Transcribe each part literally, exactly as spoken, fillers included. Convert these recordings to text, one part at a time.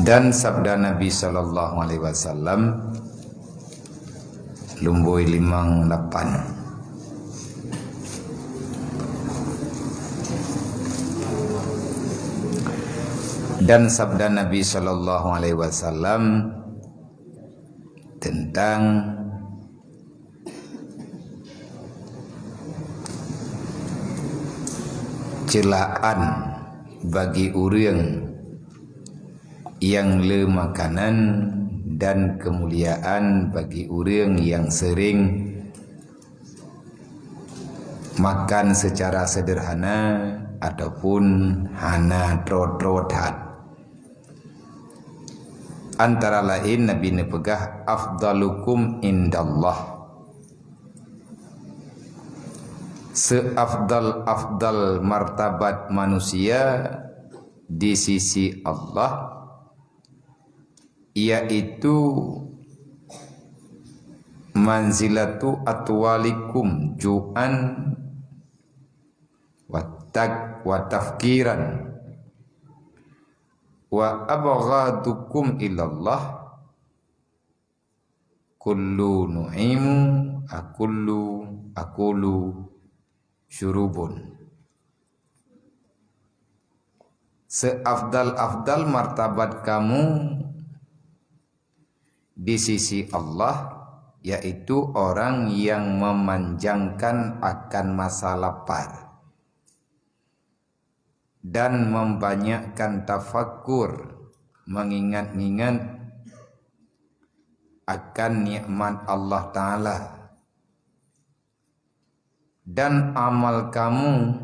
Dan sabda Nabi sallallahu alaihi wasallam, lumbôi limong lapan. Dan sabda Nabi sallallahu alaihi wasallam tentang ceulaan bagi ureuëng nyang le makanan dan keumuliaan bagi ureuëng nyang seuring makan seucara seudeurhana ataupun hana troe-troe that. Antara laén Nabi neupeugah, "Afdalukum indallah." Seafdal-afdal martabat manusia di sisi Allah, yaitu manzilatu atwalikum ju'an wa tak-, wa tafkiran, wa abghadukum ilallah kullu nu'imu akullu akulu syurubun. Seafdal-afdal martabat kamu di sisi Allah, yaitu orang yang memanjangkan akan masa lapar dan membanyakkan tafakkur, mengingat-ingat akan nikmat Allah Ta'ala. Dan amal kamu,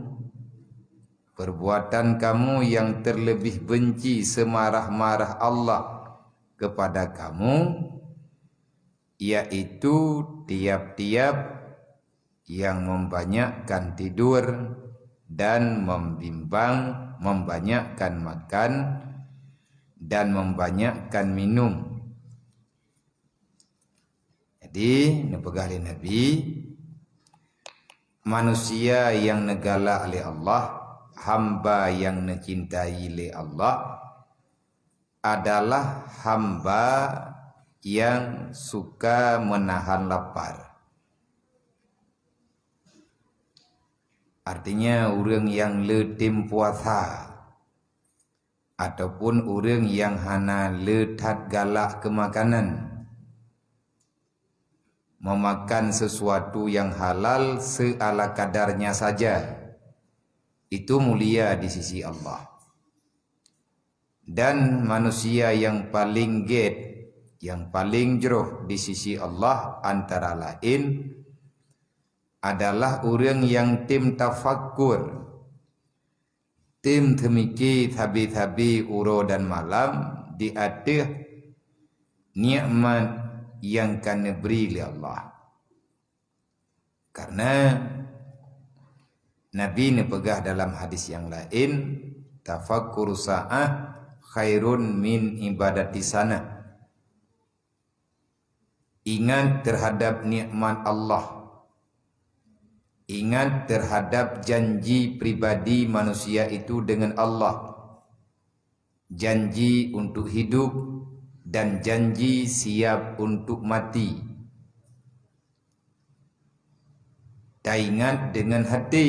perbuatan kamu yang terlebih benci semarah-marah Allah kepada kamu, yaitu tiap-tiap yang membanyakkan tidur dan membimbang, membanyakkan makan dan membanyakkan minum. Jadi, neupeugah lé Nabi, manusia yang neugalak lé Allah, hamba yang neucintai lé Allah, adalah hamba yang suka menahan lapar. Artinya, ureuëng nyang le tem puasa ataupun ureuëng nyang hana le that galak keu makanan, memakan sesuatu yang halal seala kadarnya saja, itu mulia di sisi Allah. Dan manusia yang paling gét, yang paling jroh di sisi Allah antara laén adalah ureuëng nyang tem tafakkur, tem teumike sabe-sabe uroe dan malam di ateueh nikmat nyang ka neubri lé Allah. Karena Nabi neupeugah dalam hadis nyang laén, "Tafakkuru sa'ah khairun min ibadati sanah." Ingat terhadap nikmat Allah. Ingat terhadap janji pribadi manusia itu dengan Allah. Janji untuk hidup dan janji siap untuk mati. Taingat deungon até,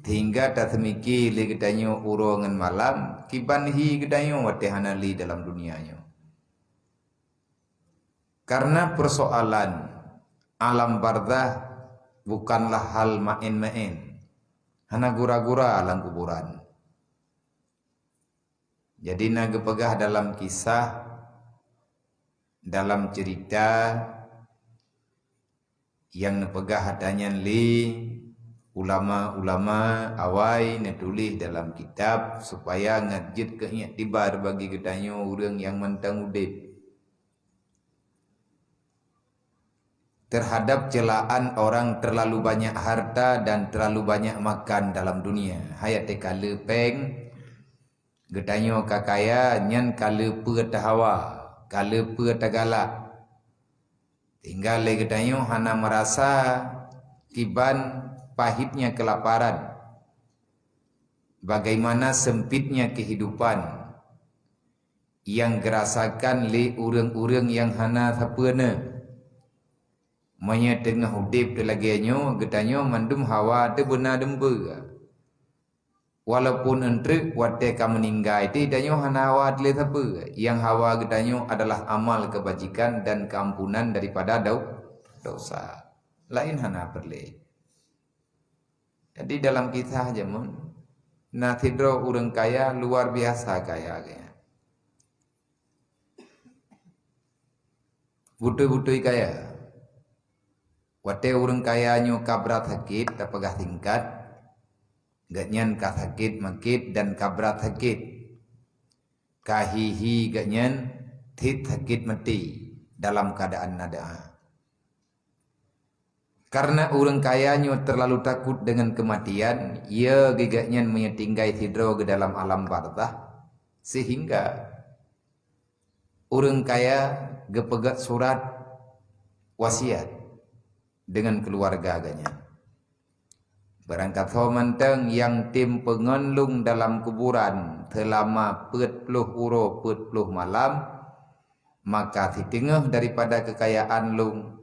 sehingga taseumike lé geutanyoe uroe ngon malam, kiban hi geutanyoe watée hana lé dalam dunia nyoe. Karena persoalan alam barzakh bukanlah hal maén-maén. Hana gura-gura lam kuburan. Jadi na geupeugah dalam kisah, dalam cerita nyang neupeugah ata nyan lé ulama-ulama awai neutuléh dalam kitab supaya ngat jeuet keu iktibar bagi geutanyoe ureuëng nyang mantong udeb. Terhadap celaan orang terlalu banyak harta dan terlalu banyak makan dalam dunia. Hai até ka le péng, geutanyoe ka kaya nyan ka le peue tahawa, ka le peue tagalak. Tinggai lé geutanyoe hana meurasa kiban pahitnya kelaparan, bagaimana sempitnya kehidupan. nyang geurasakan lé ureuëng-ureuëng nyang hana sapeue na. Meunyoe teungoh udeb teu lagée nyoe, geutanyoe mandum hawa teubeuna dumpeue. Walaupun eunteuk watée ka meuninggai, teuh tanyoe hana hawa teu lé sapeue. Nyang hawa geutanyoe adalah amal keubajikan dan keuampunan daripada dau-, dosa. Laén hana peureulée. Jadi dalam kisah jameun, na sidroe ureuëng kaya luar biasa kaya geuh. Beutôi-beutôi kaya. Watée ureuëng kaya nyoe ka brat sakét, tapeugah singkat, gobnyan ka sakét makét dan ka brat sakét. Ka hi-hi gobnyan cit sakét maté dalam keuadaan na doá. Karena ureuëng kaya nyoe terlalu takut dengan kematian, ya geuh gobnyan meunyoe tinggai sidroe geuh dalam alam barzah, sehingga ureuëng kaya geupeugét surat wasiat dengan keuluwarga gobnyan. Barangkasoe mantong nyang tem peungon lôn dalam kuburan seulama peuet ploh uroe peuet ploh malam, maka siteungoh daripada keukayaan lôn,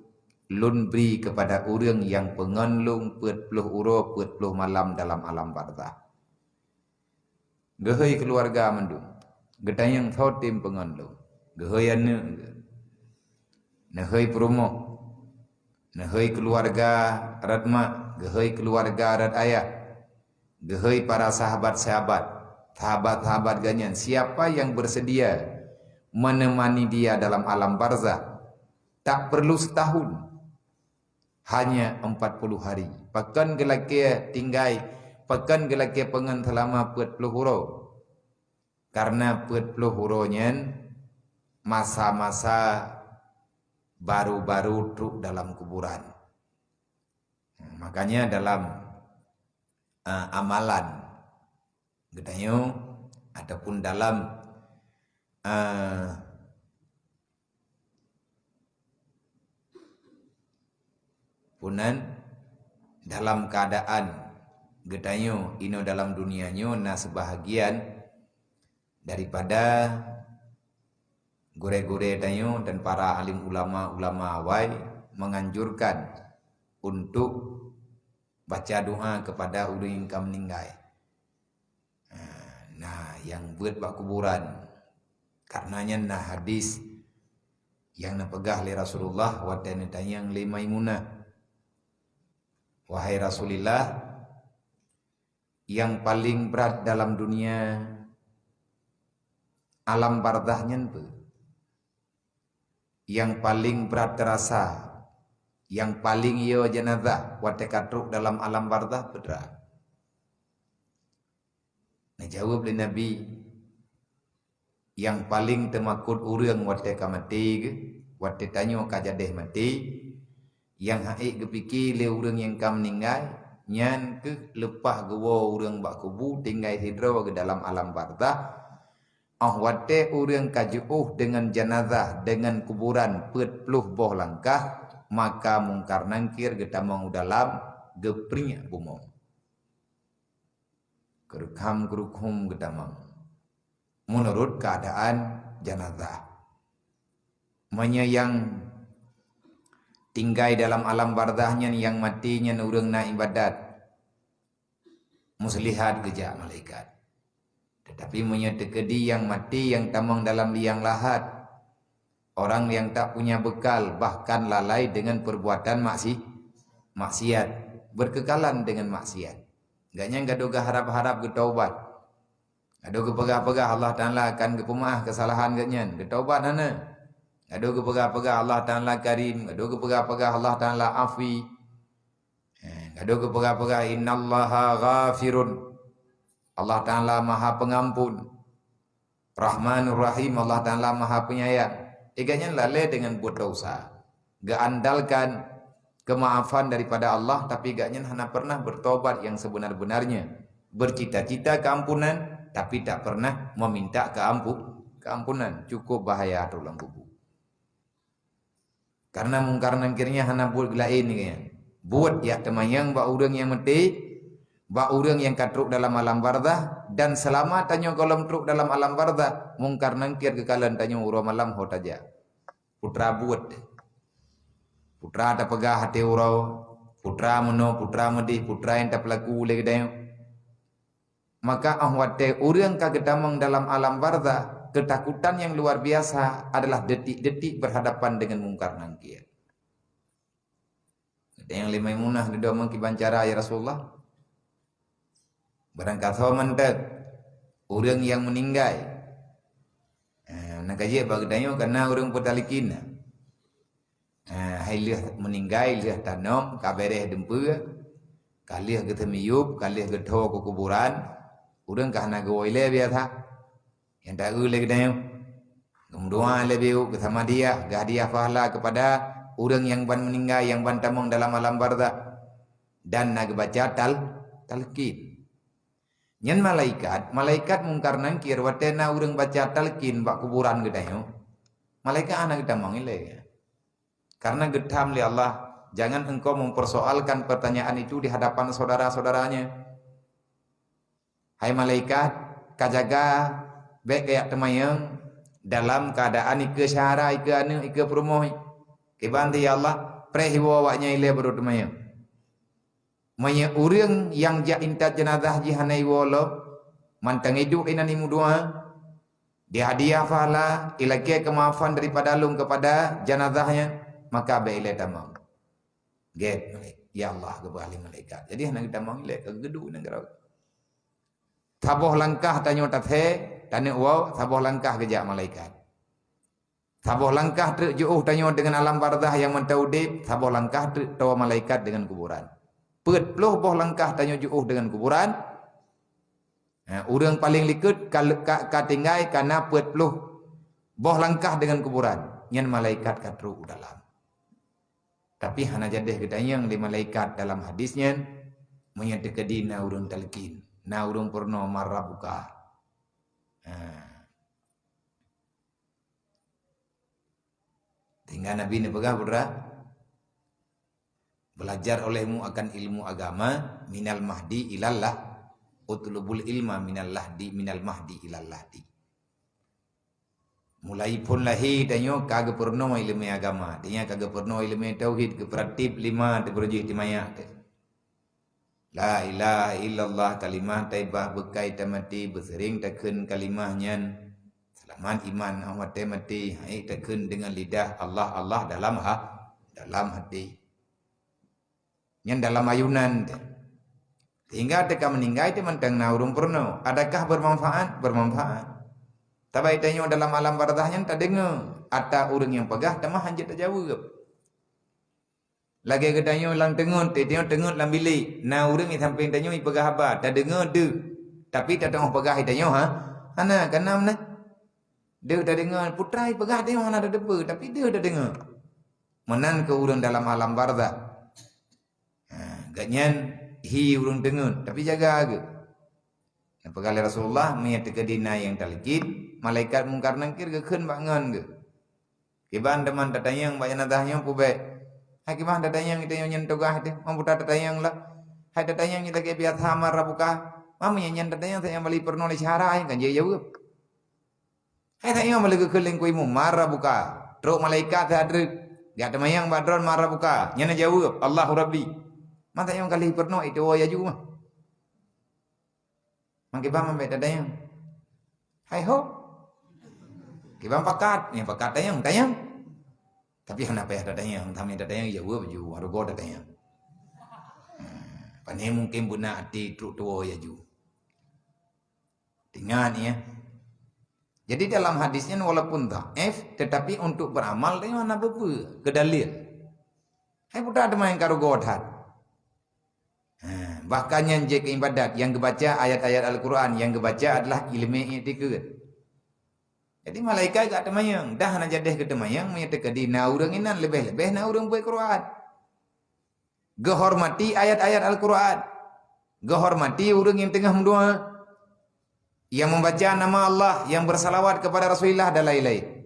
lôn bri keupada ureuëng nyang peungon lôn peuet ploh uroe peuet ploh malam dalam alam barzah. Geuhôi keuluwarga mandum, geutanyong soe tem peungon lôn. Geuhôi aneuëk geuh, neuhôi peurumoh, neuhôi keuluwarga rot mak, geuhôi keuluwarga rot ayah, geuhôi para sahabat-sahabat, sahabat-sahabat gobnyan, siapa yang bersedia menemani dia dalam alam barzah, tak perlu setahun, hanya empat puluh hari. Pakon geulakée tinggai, pakon geulakée peungon seulama peuet ploh uroe? Karena peuet ploh uroe nyan masa-masa baru-baru trok dalam kuburan. Makanya dalam, eh, amalan geutanyoe ataupun dalam, eh, Punan dalam keadaan geutanyoe inoe dalam dunia nyoe na sebahagian daripada gurée-gurée tanyoe dan para alim ulama-ulama awai menganjurkan untuk baca doa kepada ureuëng nyang ka meuninggai. Ha, na nyang beuet bak kuburan. Karena nyan na hadis nyang neupeugah lé Rasulullah watée neutanyong lé Maimunah, "Wahai Rasulillah, nyang paleng brat dalam dunia, alam barzah nyan peue?" Nyang paleng brat teurasa, nyang paleng yo jeunazah watée ka trok dalam alam barzah peue teuma? Neujaweueb lé Nabi, nyang paleng teumakot ureuëng watée ka maté geuh, watée tanyoe ka jadeh maté, nyang ha'ék geupike lé ureuëng nyang ka meuninggai, nyan keuh leupah geuwoe ureuëng bak kubu tinggai sidroe geuh dalam alam barzah, óh watée ureuëng ka jiôh deungon jeunazah deungon kuburan peuet ploh boh langkah, maka Mungkar Nangkir geutamong u dalam, geupriek bumoe. Keurukham-keurukhum geutamong meunurot keuadaan jeunazah. Meunyoe nyang tinggai dalam alam barzah nyan nyang maté nyan ureuëng na iébadat, muslihat geujak malaikat. Tetapi meunyoe teukeudi nyang maté nyang tamong dalam liang lahat, orang yang tak punya bekal bahkan lalai dengan perbuatan maksi-, maksiat, berkekalan dengan maksiat, gobnyan gadôh geuharab-harab geutaubat. Gadôh geupeugah-peugah Allah Taala akan geupeumeuáh keusalahan gobnyan, geutaubat hana. Gadôh geupeugah-peugah Allah Taala Karim, gadôh geupeugah-peugah Allah Taala Afwi. Eh, gadôh geupeugah-peugah, "Innallaha ghafirun." Allah Taala Maha Pengampun. Rahmanur Rahim, Allah Taala Maha Penyayang. Eh, gobnyan lalée deungon buet dosa. Geuandalkan keumaafan daripada Allah, tapi gobnyan hana pernah bertobat yang sebenar-benarnya. Bercita-cita keampunan, tapi tak pernah meminta keampu-, keampunan. Cukup bahaya tu lam kubu. Karena Mungkar Nangkir nyan hana buet geulaén nyan. Buet jak teumanyong bak ureuëng nyang maté, bak ureuëng nyang ka trok dalam alam barzah, dan seulama tanyoe gohlom trok dalam alam barzah, Mungkar Nangkir geukalon tanyoe uroe malam ho tajak. Putra buet. Putra tapeugah até uroe, putra meunoe, putra meudeh, putra nyang tapeulaku lé geutanyoe. Maka óh watée ureuëng ka geutamong dalam alam barzah, keutakutan nyang luar biasa adalah detik-detik berhadapan dengan Mungkar Nangkir. Geutanyoe lé Maimunah dudoe meukiban cara, "Ya Rasulullah, barangkasoe mantong ureuëng nyang meuninggai, eh, na ka jeuet bak geutanyoe kana ureuëng peutalkin na. Eh, hai lheueh meuninggai, lheueh tanom, ka bereh dumpeue, ka lheueh geuseumiyueb, ka lheueh geutho keu kuburan, ureuëng ka hana geuwoe lé biasa." Nyang taeu lé geutanyoe, geumeudoa lé biu, geusamadiah, geuhadiah pahala kepada ureuëng nyang ban meuninggai, nyang ban tamong dalam alam barzah, dan na geubaca tal-, talkin. Nyan malaikat, malaikat Mungkar Nangkir watée na ureuëng baca talkin bak kuburan geutanyoe, malaikat hana geutamong ilée. Karena geutham lé Allah, "Jangan engkau mempersoalkan pertanyaan itu di hadapan saudara-saudaranya." Hai malaikat, ka jaga, bék kajak teumayong dalam keuadaan ikeue syara, ikeue aneuëk, ikeue peurumoh. Kiban teuh, ya Allah, preh iwoe awaknyan ilée baru teumayong. Meunyoe ureuëng nyang jak intat jeunazah jih hana iwoe lom, mantong iduek inan imeudoa, dihadiah pahala, ilakée keumaafan daripada lôn kepada jeunazah nyan, maka bék ilée tamong. Gét, ya Allah, geupeugah lé malaikat. Jadi hana geutamong ilée, ka geuduek inan keudroe. Saboh langkah tanyoe tasé, taneuk woe, saboh langkah geujak malaikat. Saboh langkah treuk jiôh tanyoe deungon alam barzah nyang mantong udeb, saboh langkah treuk toe malaikat deungon kuburan. Peuet ploh boh langkah tanyoe jiôh deungon kuburan. Ha, ureuëng paleng likot ka, ka, ka tinggai kana peuet ploh boh langkah deungon kuburan. Nyan malaikat ka trok u dalam. Tapi hana jadeh geutanyong lé malaikat dalam hadis nyan, meunyoe teukeudi na ureuëng talkin, na ureuëng peurunoe, "Man rabbuka?" Ha. Sehingga Nabi neupeugah, "Putra, belajar olehmu akan ilmu agama minal mahdi ilal lah, utlubul ilma minal lahdi, minal mahdi ilal lahdi." Mulai phon lahé tanyoe ka geupeurunoe ileumé agama, tanyoe ka geupeurunoe ileumé tauhid, geupeuratéb lima teuh beureujoh teuh manyak teuh. La ilaha illallah, kalimah thaibah, beukai tamaté, beuseuring takheun kalimah nyan. Seulamat iman, óh watée maté, hai takheun deungon lidah, Allah, Allah dalam ha-, dalam haté. Nyan dalam ayunan teuh. Sehingga teuka meuninggai teuh mantong na ureuëng peurunoe. Adakah bermanfaat? Bermanfaat. Sabai tanyoe dalam alam barzah nyan tadeungoe ata ureuëng nyang peugah, teuma hanjeuet tajaweueb. Lagée geutanyoe lam teungeut, tanyoe teungeut lam bilék, na ureuëng di sampéng tanyoe ipeugah haba, tadeungoe deuh, tapi tateumah peugah di tanyoe, ha? Hana, kana meunan. Deuh tadeungoe, putra ipeugah tanyoe hana tateupeue, tapi deuh tadeungoe. Meunan keu ureuëng dalam alam barzah. Ha, gobnyan hi ureuëng teungeut, tapi jaga geuh. Neupeugah lé Rasulullah, meunyoe teukeudi na nyang talkin, malaikat Mungkar Nangkir geukheun bak ngon geuh. Kiban teuma tatanyong bak jeunazah nyoe peubék. Hai kiban tatanyong geutanyoe nyan tugaih teuh, man putra tatanyong lah. Hai tatanyong nyan lagée biasa, "Man rabbuka?" Man meunyoe nyan tatanyong, sabe nyang bali peurunoe lé syara, kan jijaweueb. Hai sabe nyang bali geukheun lé Teungku Imum, "Man rabbuka?" Trok malaikat that treuk. Geutanyong bak droe, "Man rabbuka?" Nyan jaweueb, "Allahu Rabbi." Man sabe nyang ka lheueh peurunoe, itu woe laju mah. Man kiban man bék tatanyong. Hai ho. Kiban pakat, nyang pakat tanyong, tanyong. Tapi hana payah tatanyong, tamé tatanyong jaweueb laju, hareuga tatanyong. Pane mungkin beuna até trok tuwoe laju. Ingat ya. Jadi dalam hadis nyan walaupun dhaif, tetapi untuk beramal tanyoe hana peue-peue keu dalil. Hai putra teuma nyang ka rugoe that. Ha, bahkan nyan jeuet keu ibadat, nyang geubaca ayat-ayat Al-Quran, nyang geubaca adalah ileumé iktikeuet. Jadi malaikat geutanyong, dah hana jadeh geutanyong, meunyoe teukeudi na ureuëng inan, leubeh-leubeh na ureuëng buet Quran. Geuhormati ayat-ayat Al-Quran. Geuhormati ureuëng nyang teungoh meudoa, nyang membaca nama Allah, nyang bersalawat kepada Rasulullah dan lain-lain.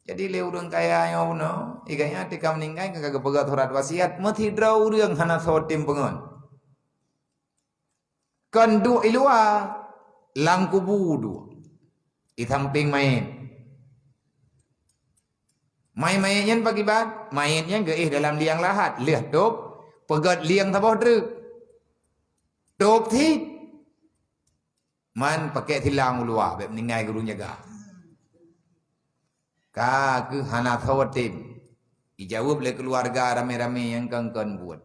Jadi lé ureuëng kaya nyoe bunoe, iganya teuka meuninggai ka geupeugah surat wasiat, meusidroe ureuëng hana soe tem peungon. Kon duek i luwa, lam kubu duek. Di sampéng manyét. Manyét-manyét nyan pakriban? Manyét nyan geuéh dalam liang lahat, lheueh tôb, peugét liang saboh treuk. Tôb cit. Man pakèk silang u luwa, bèk meuninggai gurèe jaga. Ka keuh hana soe tem. Ijaweueb lé keuluwarga ramé-ramé nyang kon-kon buet.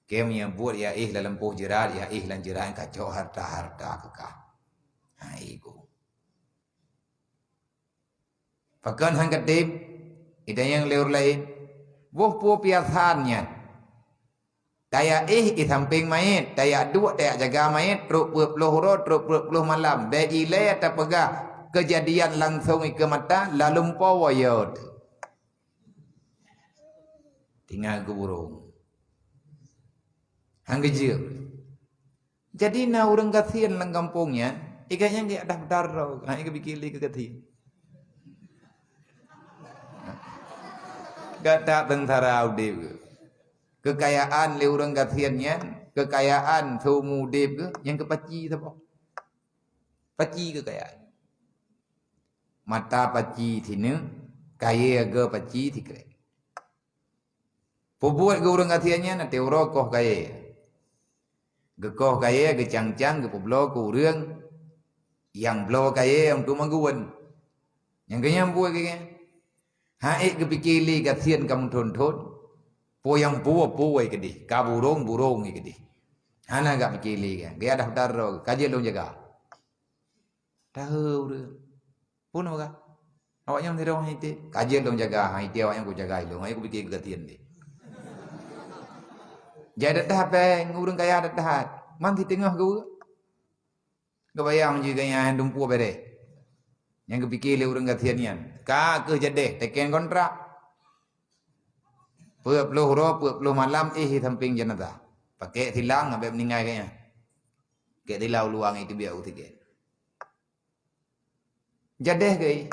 Kém nyang buet ya éh lam lampôh jeurat, ya éh lam jeurat, kacok harta-harta keu kah. Hai ku. Pakon han katem, idayang lé ureueng laén. Boh peue piasan nyan. Tajak éh i sampéng manyét, tajak duek, tajak jaga manyét, trok peuet ploh uroe, trok peuet ploh malam. Bèk ilèe tapeugah keujadian langsông ikeue mata, lalumpoe woe yo teuh. Tinggai keu burông. Han geujeuem. Jadi na ureueng gasien lam gampông nyan, ikat nyan geudah daftar droe, ha, ikeupike lé keu gasien. Gata seungsara udép geuh. Keukayaan lé ureueng gasien nyan, keukayaan seumu udép geuh, nyang keupaci saboh. Paci keukayaan. Mata paci sineuk, kayèe geuh paci sikrek. Peubuet geuh ureueng gasien nyan, até uroe koh kayèe. Geukoh kayèe, geucang-cang, geupeubloe keu ureueng nyang bloe kayèe nyang tu magun. Nyang keu nyan buet keu nyan. Hana ék geupike lé gasien ka meuthon-thon. Peue nyang buet, buet keudeh. Ka burông, burông keudeh. Hana gak pike lé kan. Geudah daftar droe, ka jeuet lôn jaga. Tahe ureueng. Peue na peugah? Awak nyan sidroe han item. Ka jeuet lôn jaga, han item awak nyan kujaga ilôn. Ayo kupike keu gasien deh. Jai that-that péng, ureueng kaya that-that. Man siteungoh geuh. Geubayang jih geuh nyan dumpeue bereh. Nyang geupike lé ureueng gasien nyan. Ka keuh jadeh, teken kontrak. Peuet ploh uroe, peuet ploh malam éh i sampéng jenazah. Pakèk silang, abéh meuninggai geuh nyan. Pakèk silang u luwa ngon iteubiet oksigen. Jadeh geuh.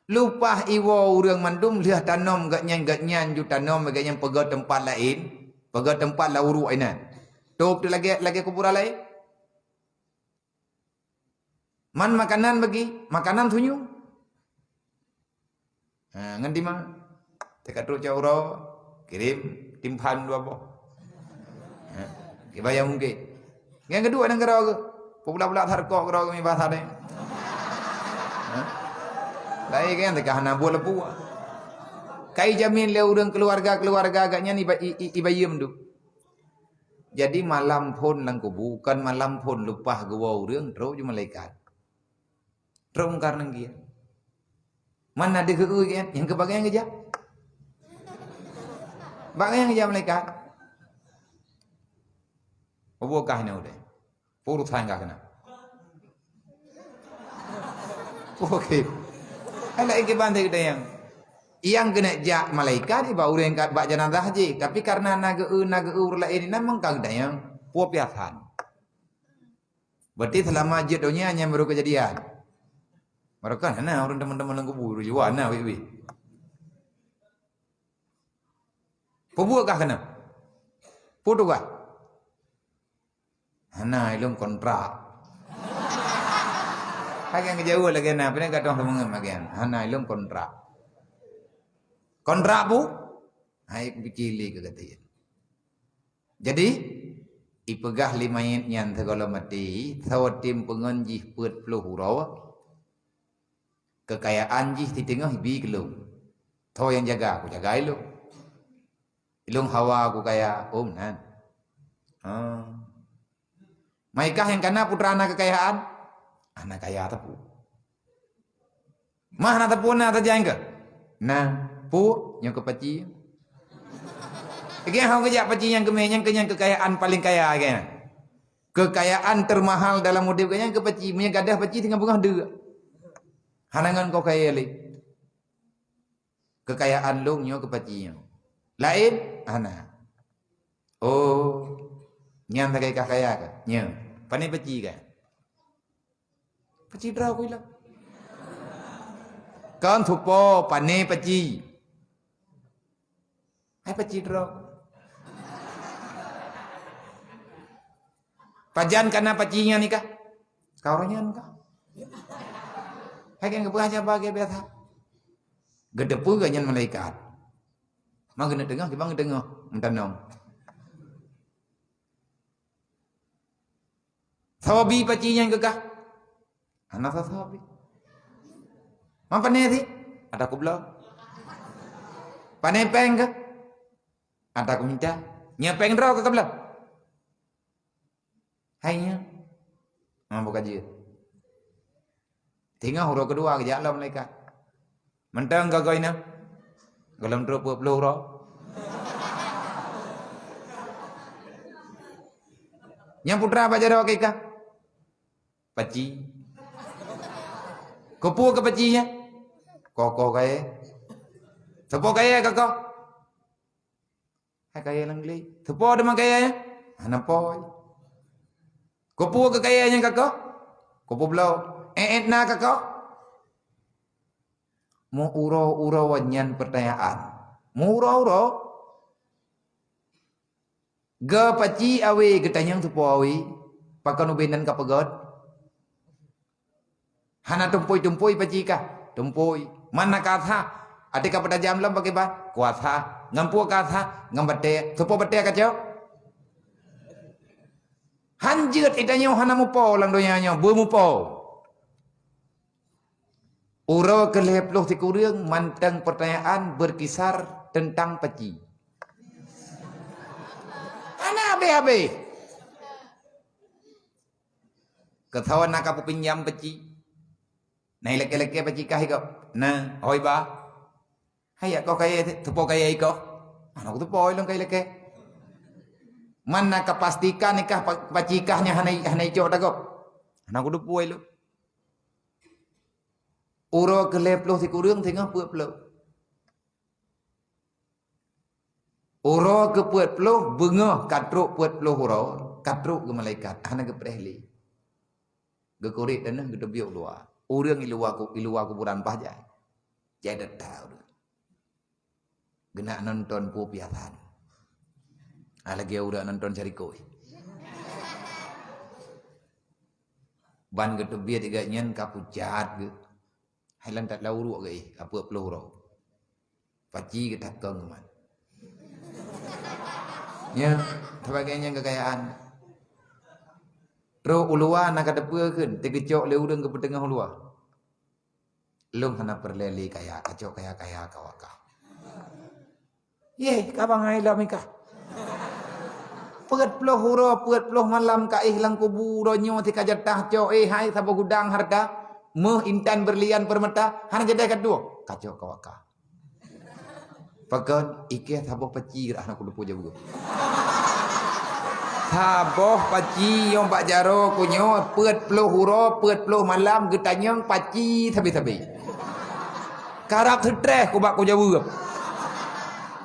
Leupah iwoe ureueng mandum lheueh tanom gobnyan, gobnyan ju tanom gobnyan peugöt teumpat laén, peugöt teumpat lam uruek inan. Tôb teulagèe lagèe kuburan laén. Man makanan bagi, makanan sunyueng. Ha, ngon dima. Teuka trok cot uroe, kirém timphan dua boh. Ha, kiban nyang mungken. Nyang keudua nyang keudroe geuh. Peubulak-bulak that rukok keudroe geuh mibah that deh. Ha? Laén kan teuka hana buet leupue. Ka ijamin lé ureueng keuluwarga-keuluwarga gobnyan iba-, i-, i-, ibayeue mandum. Jadi malam phon lam kubu, kon malam phon leupah geuwoe ureueng, trok ju malaikat. Trok Mungkar Nakir. Man na deuh geu-eu gét, nyang keu bagian geujak. Bagian geujak malaikat. Peue kah nyoe udeh? Peue urusan kah keunan? Oke. Hai laén kiban teuh geutanyoe. Nyang keuneuk jak malaikat iba ureueng ka bak jenazah jih, tapi karena na geu-eu, na geu-eu ureueng laén inan meuka geutanyoe. Peue piasan? Berarti seulama jeuet donya nyan baru keujadian. Baroekah hana ureueng teumon-teumon lam kubu, ureueng jiwa na wéh-wéh. Peue buet kah keunan? Peue tugaih? Hana, ilôn kontrak. Hai nyang geujaweueb lagèe na, pih ka dong seumeungeuet lagèe na. Hana, ilôn kontrak. Kontrak peue? Hai pike lé keu gata. Jadi, ipeugah lé manyét nyan sigohlom maté, saboh tem peungon jih peuet ploh uroe, keukayaan jih siteungoh ibi keu lôn. Soe nyang jaga, kujaga ilôn. Ilôn hawa kukaya, oh meunan. Ha. Meukah nyang kana putra na keukayaan? Hana kaya teupeu. Mah na teupeu na sajan keuh? Na, peue nyoe keu paci. Lagèe hana geujak paci nyang keumè, nyang keu nyan keukayaan paleng kaya lagèe nyan. Keukayaan teumahal dalam udép lagèe nyan keu paci, meunyoe gadôh paci singoh beungoh deuek. Hana ngon koh kayèe lé. Keukayaan lôn nyoe keu paci nyoe. Laén? Hana. Oh, nyan sagai kah kaya kah? Nyoe. Pané paci kah? Paci droe ku ilôn. Kon supo pané paci. Hai paci droe. Pajan ka na paci nyan nikah? Ka uroe nyan ka. Hai kan geupeugah sabe lagèe biasa. Geuteupeue nyan malaikat. Ma geuneuk teungoh, kiban geuteungoh meutanong. Sawabi paci nyan geukah? Hana sawabi. Ma pané sih? Ada kubloe. Pané péng kah? Ada kuminta. Nyan péng droe kah kabloe? Hai nyan. Ha, buka jeuet. Teungoh uroe keudua geujak lom malaikat. Mantong ka goe na. Gohlom trok peuet ploh uroe. Nyang putra bak jaroe keu ikah. Paci. Keupeue keu paci nyan? Koh-koh kayèe. Soe po kayèe keu koh? Hai kayèe lam glé. Soe po teuma kayèe nyan? Hana po. Keupeue keu kayèe nyan keu koh? Keupeue bloe? Ék-ék na keu koh? Meu uroe-uroe nyan peutanyaan. Meu uroe-uroe. Geupaci awé geutanyong soe po awé, pakon ubé nan ka peugöt? Hana tumpôi-tumpôi paci kah? Tumpôi. Man na ka sa? Até ka peutajam lom pakriban? Kuasa. Ngon peue ka sa? Ngon batèe. Soe po batèe kacok? Han jeuet itanyoe hana mupo lam donya nyoe, beumupo. Uroe keu lhèe ploh sikureueng mantong peutanyaan beukisar teuntang paci. Hana habéh-habéh. Keu soe na ka peupinjam paci? Na ilakèe-lakèe paci kah ikah? Na, hôi ba. Hai yak koh kayèe, soe po kayèe ikah? Hana kuteupeu lôn kayèe lakèe. Man na ka pastikan ikah pa-, paci kah nyan hana i-, hana icok tagok? Hana kuteupeu lôn. Uroe keu lhèe ploh sikureueng singoh peuet ploh. Uroe keu peuet ploh beungoh ka trok peuet ploh uroe, ka trok geumalaikat, hana geupreh lé. Geukurek tanoh geuteubiet u luwa. Ureueng i luwa ku-, i luwa kuburan paih jai. Jai that-that ureueng. Geunak nonton peue piasan. Ah, lagèe ureueng nonton syarikat. Ban geuteubiet igat nyan ka pucat geuh. Hai lantat lam uruek geuh, eh, ka peuet ploh uroe. Paci geutakong keuman. Ya, sebagai nyang kekayaan. Trok u luwa na ka teupeu kheun, teugeucok lé ureueng geupeuteungoh u luwa. Lôn hana peureulèe lé kaya, kacok kaya-kaya ka wakah. Yeh, ka bangai lom ikah. Peuet ploh uroe, peuet ploh malam ka éh lam kubu, uroe nyoe si ka jatah cok, éh hai saboh gudang hareuta, méuh, intan, beurlian, peurmata, hana jadeh ka tuwoe. Kacok ka wakah. Pakon, ikeh saboh paci rah hana kuteupeu jaweub. Saboh paci nyang bak jaroe ku nyoe, peuet ploh uroe, peuet ploh malam geutanyong paci sabe-sabe. Karab seutreh kubak kujaweub.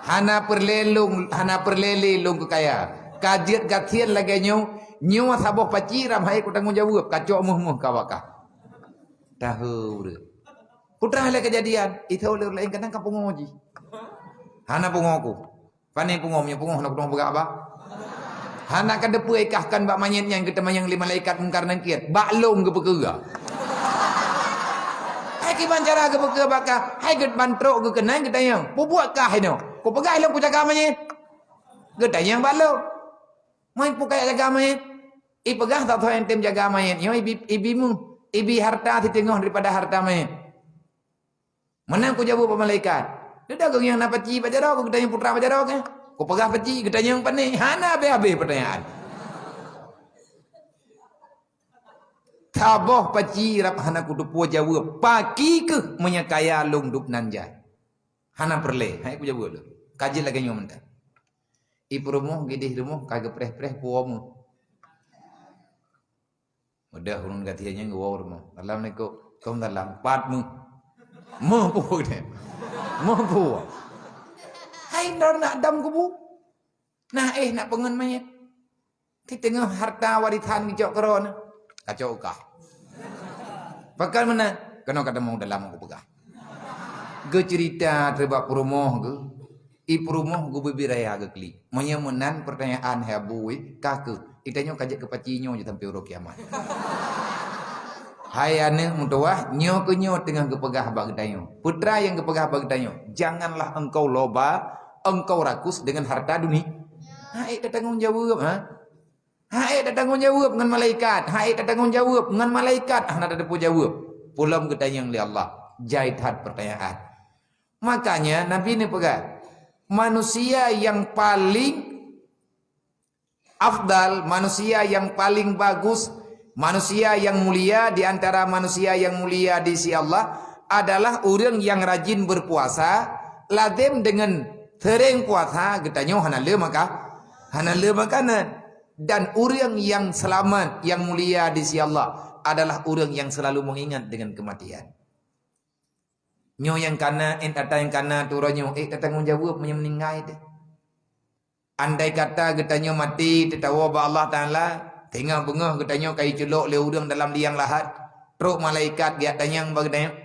Hana peureulèe lôn, hana peureulèe lé lôn keu kaya. Ka jeuet gasien lagèe nyoe, nyoe saboh paci ram hai kutanggong jaweub, kacok méuh-méuh ka wakah. Tahu ureueng. Putra lé keujadian, itu ulèe ureueng laén kadang ka pungo jih. Hana pungo ku. Pane pungo, meunyoe pungo hana kudong peugah bah. Hana ka teupeu ikah kan bak manyét nyan geuteumanyong lé malaikat Mungkar Nakir. Bak lôn geupeukeue. Hai kiban cara geupeukeue bak kah? Hai geubantrok geukeunai geutanyong. Peue buet kah inoe? Kupeugah lôn kujaga manyét. Geutanyong bak lôn. Man peue kajak jaga manyét? Ipeugah, "Soe-soe nyang tem jaga manyét nyoe ibi, ibi méuh, ibi hareuta siteungoh daripada hareuta manyét." Meunan kujaweub bak malaikat. Dudoe geuh nyang na paci bak jaroe, geutanyong putra bak jaroe kah? Kupeugah paci, geutanyong pane, hana habéh-habéh peutanyaan. Saboh paci rab hana kuteupeu jaweub, pakri keuh meunyoe kaya lôn dub nan jai. Hana peureulèe, hai kujaweub lôn. Ka jeuet lagèe nyoe mantong. I peurumoh, geudeh rumoh, ka geupreh-preh puwoe méuh. Udah ureueng gata nyan geuwoe rumoh. Assalamualaikum. Waalaikumsalam. Pat méuh. Méuh puwoe deh. Méuh puwoe. Hai droe nak dam kubu. Nah, éh, nak peungon manyét. Siteungoh hareuta warisan geucok keudroe na. Kacok u kah. Pakon meunan? Keunoe ka tamong dalam kupeugah. Geuceurita teubak peurumoh geuh. I peurumoh geubi-bi raya geuklik. Meunyoe meunan peurtanyaan hai Abu, weh, ka keuh. Itanyoe ka jeuet keu paci nyoe jeuet sampoe uroe kiamat. Hai aneuk meutuwah, nyoe keuh nyoe teungoh geupeugah bak geutanyoe. Peue teuma nyang geupeugah bak geutanyoe, "Janganlah engkau loba, engkau rakus dengan harta duni-, ha, ék tatanggong jaweueb, ha? Ha, ék tatanggong jaweueb ngon malaikat, ha, ék tatanggong jaweueb ngon malaikat, hana tateupeue jaweueb." Peulom geutanyong lé Allah. Jai that peurtanyaan. Makanya Nabi ni peugah, manusia yang paling afdal, manusia yang paling bagus, manusia yang mulia di antara manusia yang mulia di sisi Allah adalah ureuëng yang rajin berpuasa, lazim dengan sering puasa, geutanyoe hana le maka, hana le makanan. Dan ureuëng yang selamat, yang mulia di sisi Allah adalah ureuëng yang selalu mengingat dengan kematian. Nyoe nyang kana, ék ata nyang kana tu uroe nyoe, ék tatanggong jaweueb meunyoe meuninggai teuh. Andai kata geutanyoe maté teutawoe bak Allah Taala, teungoh beungoh geutanyoe ka jiculok lé ureuëng dalam liang lahat, trok malaikat geujak tanyong bak geutanyoe.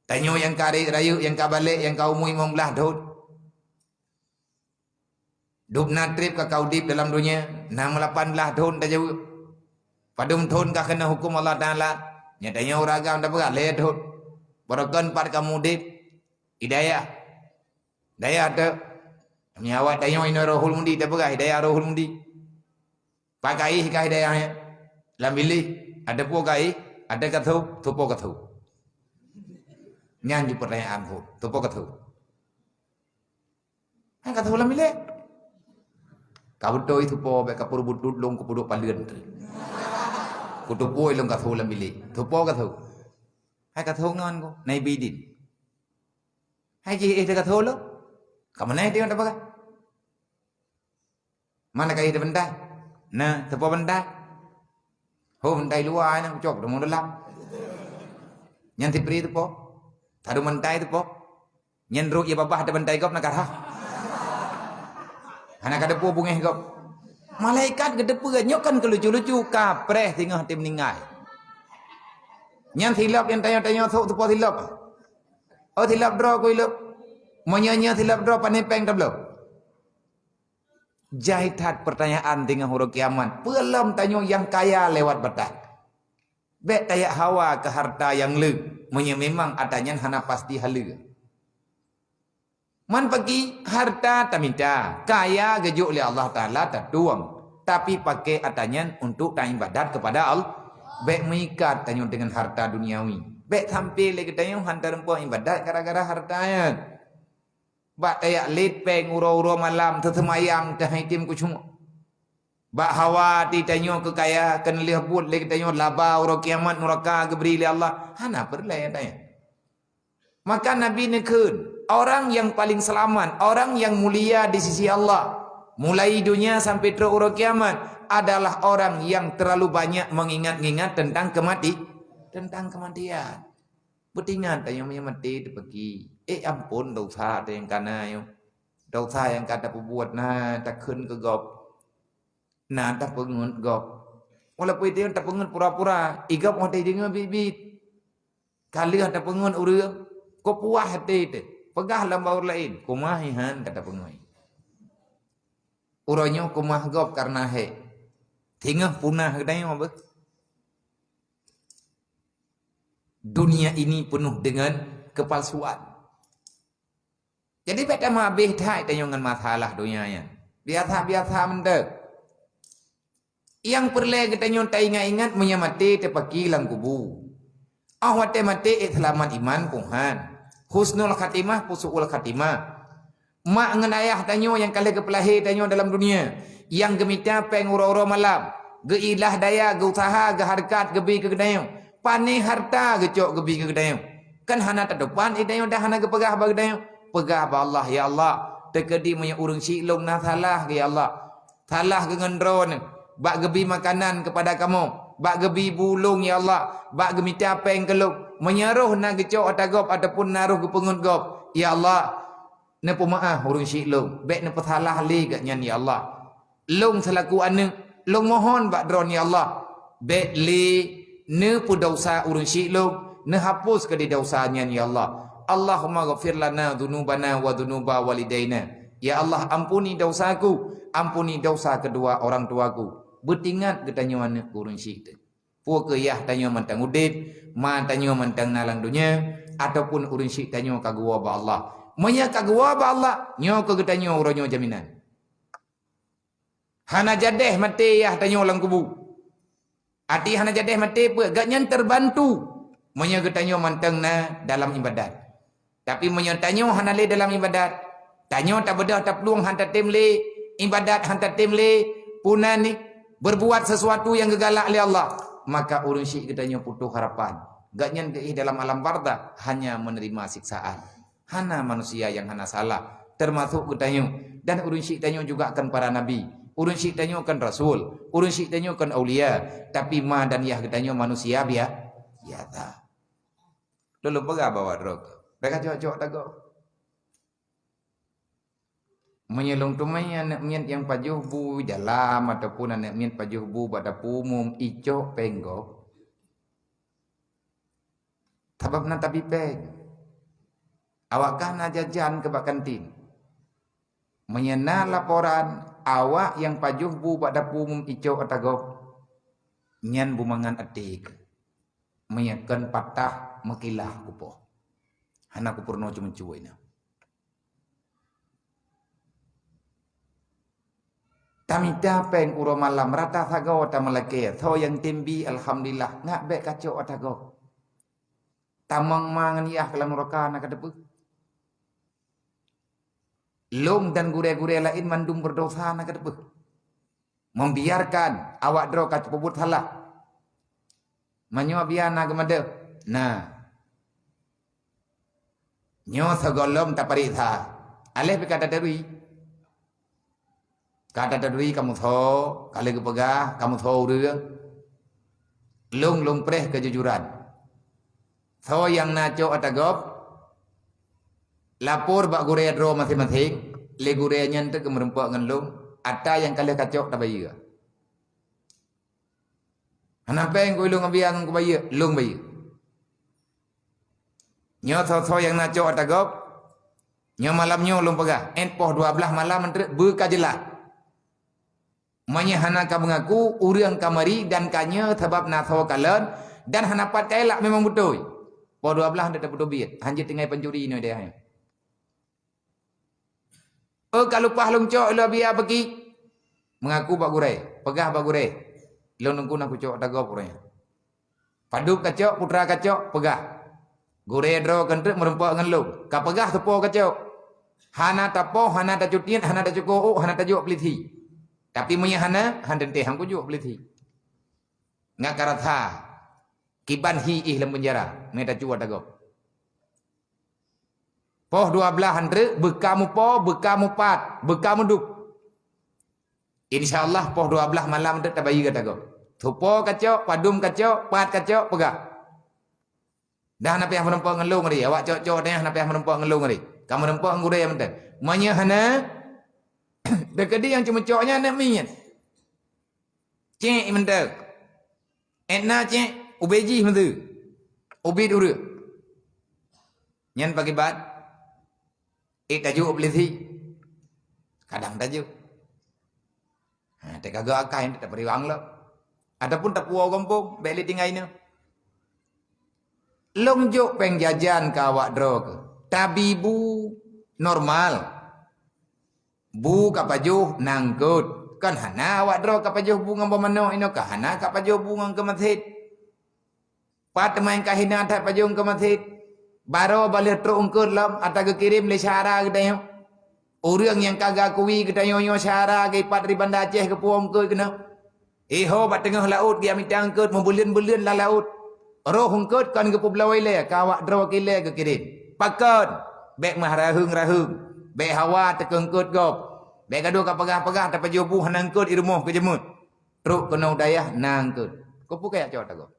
Tanyoe nyang ka rayeuk, nyang ka balek, nyang ka umu limong blaih thon. Dub na treb ka ka udeb dalam donya, na meulapan blaih thon tajaweueb. Padum thon ka keuneuk huköm Allah Taala? Nyan tanyoe ureuëng agam tapeugah lhée thon. Barokon pat kamoe udeb? Hidayah. Hidayah teuh. Meunyoe awak tanyoe inoe Rohul Mudi tapeugah hidayah Rohul Mudi. Pat ka éh ka hidayah nyan? Lam biléh. Ateueh peue ka éh? Ateueh ka thon, teupeue ka thon. Nyan jeuet peurtanyaan phon, teupeue ka thon. Hai ka thon lam biléh. Ka beutôi teupeue bék ka peureubut lôn kupeuduek paleuen teuh. Kuteupeue lôn ka thon lam biléh. Teupeue ka thon. Hai ka thon ngon ku, na ibi idin. Hai jih éh ka thon lôn. Ka meunan teuh tapeugah. Mana ka éh di bantai? Nah, teupeue bantai? Ho, bantai luwa nyan kucok teuma dalam. Nyan sipri teupeue. Taru bantai teupeue. Nyan rot ie babah di bantai gob na ka rhah. Hana ka teupeue beungéh gob. Malaikat geuteupeue nyoe kan keu lucu-lucu, kapreh singoh tem ninggai. Nyan silop nyang tanyoe-tanyoe sôk teupeue silop. Oh, silop droe ku ilop. Meunyoe nyoe silop droe pane péng tabloe. Jai that peurtanyaan teungoh uroe kiamat, peue lom tanyoe nyang kaya lewat batat. Bék tajak hawa keu harta nyang le, meunyoe memang ata nyan hana pasti haleue. Man paki harta tamita, kaya geujok lé Allah Taala tatueng, tapi pakai ata nyan untuk taibadat kepada Allah. Bék meuikat tanyoe dengan harta duniawi. Bék sampai lé geutanyoe han tareumpok ibadat gara-gara harta nyan. Bak tajak lét péng uroe-uroe malam teuseumayang teuh hai tem khusyuk. Bak hawa até tanyoe keu kaya, keu lheueh buet lé geutanyoe laba uroe kiamat nuraka geubri lé Allah, hana peureulée tanyoe. Maka Nabi neukheun, orang yang paling selamat, orang yang mulia di sisi Allah, mulai dunia sampai trok uroe kiamat, adalah orang yang terlalu banyak mengingat-ingat tentang kemati-, tentang kematian. Beutingat tanyoe meunyoe maté teupeuki. Eh, ampôn dosa nyang ka na nyoe. Dosa nyang ka tapeubuet na takheun keu gob. Na tapeungeut gob. Walaupun tanyoe tapeungeut pura-pura, i gob watée deungoe biet-biet. Ka lheueh tapeungeut ureuëng, keu puah até teuh. Peugah lam bak ureuëng laén, kumah ihan ka tapeungeut. Uroe nyoe kumah gob kareuna hék. Singoh punah geutanyoe beuh. Dunia ini penuh dengan kepalsuan. Jadi bék tameuhabéh that tanyoe ngon masalah donya nyan. Biasa-biasa mantong. Nyang peureulée geutanyoe taingat-ingat meunyoe maté teupeuki lam kubu. Oh watée maté ék seulamat iman peue han. Husnul khatimah peue su'ul khatimah. Mak ngon ayah tanyoe nyang ka lheueh geupeulahé tanyoe dalam dunia, nyang geumita péng uroe-uroe malam, geuilah daya, geuusaha, geuhareukat, geubi keu geutanyoe. Pané harta geucok geubi keu geutanyoe. Kan hana tatupan i tanyoe dah hana geupeugah bak geutanyoe. Peugah bak Allah, "Ya Allah, teukeudi meunyoe ureuëng syiek lôn na salah, ya Allah. Salah geuh ngon droeneuh, bak geubi makanan keupada kamoe, bak geubi bu lôn, ya Allah, bak geumita péng keu lôn. Meunyoe roh na geucok ata gob ataupun na roh geupeungeut gob, ya Allah, neupeumeuáh ureuëng syiek lôn, bék neupeusalah lé geuh nyan, ya Allah. Lôn seulaku aneuëk, lôn mohon bak Droeneuh, ya Allah, bék lé neupeudesya ureuëng syiek lôn, neuhapus keudeh desya nyan, ya Allah. "Allahumma ghfir lana dzunubana wa dzunuba walidaina." Ya Allah, ampuni dosaku, ampuni dosa kedua orang tuaku. Beutingat geutanyoe aneuk ureuëng syiek teuh. Peu kheueh yah tanyoe mantong udeb, ma tanyoe mantong na lam donya, ataupun ureuëng syiek tanyoe ka geuwoe bak Allah. Meunyoe ka geuwoe bak Allah, nyoe keu geutanyoe uroe nyoe jaminan. Hana jadeh maté yah tanyoe lam kubu. Arti hana jadeh maté peue? Gobnyan teubantu meunyoe geutanyoe mantong na dalam ibadat. Tapi meunyoe tanyoe hana lé dalam ibadat, tanyoe tabeudôh taplueng han tatem lé, ibadat han tatem lé, puna ni, berbuat sesuatu nyang geugalak lé Allah, maka ureuëng syiek geutanyoe putôh harapan. Gobnyan geuéh dalam alam barzakh hanya menerima siksaan. Hana manusia nyang hana salah, termasuk geutanyoe. Dan ureuëng syiek tanyoe juga kon para nabi. Ureuëng syiek tanyoe kon rasul. Ureuëng syiek tanyoe kon aulia. Tapi ma dan yah geutanyoe manusia bia-, biasa. Lôn peugah bak awak droe, bèk kacok-cok tagob. Meunyoe lôn teumé aneuk miet nyang pajoh bu jalam ataupun aneuk miet pajoh bu bak dapur umum, icok péng gob. Sabab na tabi péng. Awak ka na jajan keu bak kantin. Meunyoe na laporan, awak nyang pajoh bu bak dapur umum icok ata gob, nyan beumangat até keuh. Meunyoe kon patah meukilah kupoh. Hana kupeurunoe ceumeucue inong. Tamita péng uroe malam rata sagoe tameulakée, soe nyang tem bi, alhamdulillah, ngat bèk kacok ata gob. Tamong ma ngon yah keu lam nuraka na ka teupeu. Lôn dan gurée-gurée laén mandum berdosa na ka teupeu. Membiarkan awak droe ka teupeubuet salah. Meunyoe bia na geumadeuh, na. Nyoe sigohlom tapareksa. Aléh pih ka taturi. Ka taturi kamoe soe, ka lheueh geupeugah kamoe soe ureuëng. Lôn, lôn preh keujujuran. Soe nyang na cok ata gob, lapor bak gurée droe maséng-maséng, lé gurée nyan teuk geumeurumpok ngon lôn, ata nyang ka lheueh kacok tabayeue. Hana péng keu ilôn Abia ngon kubayeue, lôn bayeue. Nyoe soe-soe nyang na cok ata gob, nyoe malam nyoe lôn peugah, 'et poh dua blaih malam treuk beuka jeulaih. Meunyoe hana ka meungaku, ureuëng ka meuri dan ka nyoe sabab na soe kalon dan hana pat ka elak memang beutôi. Poh dua blaih hana tapeuteubiet, hanjeuet tinggai pancuri nyoe deh. Oh, ka leupah lôn cok ilôn Abia baki. Meungaku bak gurée, peugah bak gurée. Lôn nungku na kucok ata gob ureuëng nyan. Padub kacok, putra kacok, peugah. Gurée droe kon treuk meurumpok ngon lôn. Ka peugah teupo kacok. Hana tapoh, hana tacutiet, hana tacuko ôk, hana tajok peulisi. Tapi meunyoe hana, han teuntée han kujok peulisi. Ngat ka rasa kiban hi éh lam penjara, meunan tacuwa tagob. Poh dua blaih han treuk, beuka mupo, beuka mupat, beuka mudub. Insya Allah poh dua blaih malam treuk tabayeue gata gob. Teupo kacok, padum kacok, pat kacok, peugah. Dah hana payah meurumpok ngon lôn ri, awak cok-cok teuh hana payah meurumpok ngon lôn ri. Ka meurumpok ngon gurée mantong. Meunyoe hana, teukeudi nyang ceumeucok nyan aneuk miet. Cek mantong. Etna cek, ubé jih meuteue. Ubit ureuëng. Nyan pakiban. Eh, tajok peulisi. Kadang tajok. Ha, teuka geu akai, taperiwang lom. Ataupun tapuwoe gampông, bèk lé tinggai nyoe. Lôn jok péng jajan keu awak droe keuh. Tabi bu normal. Bu ka pajoh nangkot. Kan hana awak droe ka pajoh bu ngon boh manok inoe, ka hana ka pajoh bu ngon keumasét. Pat teuma nyang ka hina that pajoh keumasét. Baroe baleh trok eungkot lom ata geukirém lé syedara geutanyoe. Ureuëng nyang ka geuakui geutanyoe nyoe syedara geuipat ri Banda Aceh geupuwoe eungkot keunoe. Iho bak teungoh laôt geujak mita eungkot meubeuleuen-beuleuen lam laôt. Roh eungkot kon geupeubloe ilée, ka awak droe keu ilée geukirém. Pakon? Bèk meuharaheueng-raheueng. Bèk hawa teuka eungkot gob. Bèk gadôh ka peugah-peugah tapajoh bu hana eungkot i rumoh keu jeumeut. Trok keunoe u dayah na eungkot. Keupeue kajak cok ata gob?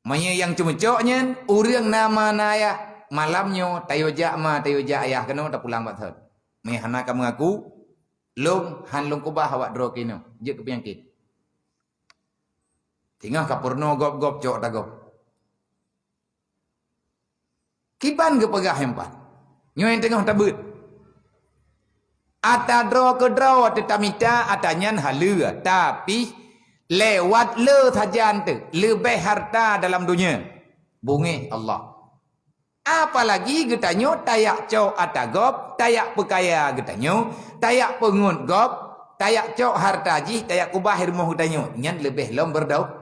Meunyoe nyang ceumeucok nyan, ureuëng na ma na ayah, malam nyoe tayue jak ma, tayue jak ayah keunoe tapulang bak thon. Meunyoe hana ka meungaku, lôn han lôn keubah awak droe keunoe, jeuet keu peunyakét. Teungoh ka peurunoe gob-gob cok ata gob. Kiban geupeugah nyan pat. Nyoe nyang teungoh tabeuet. Ata droe keudroe teutamita ata nyan haleue, tapi lewat le sajan teuh leubeh harta dalam donya. Beungéh Allah. Apalagi geutanyoe tayak cok ata gob, tayak peukaya geutanyoe, tayak peungeut gob, tayak cok harta jih, tayak kubah rumoh geutanyoe. Nyan leubeh lom beudau-,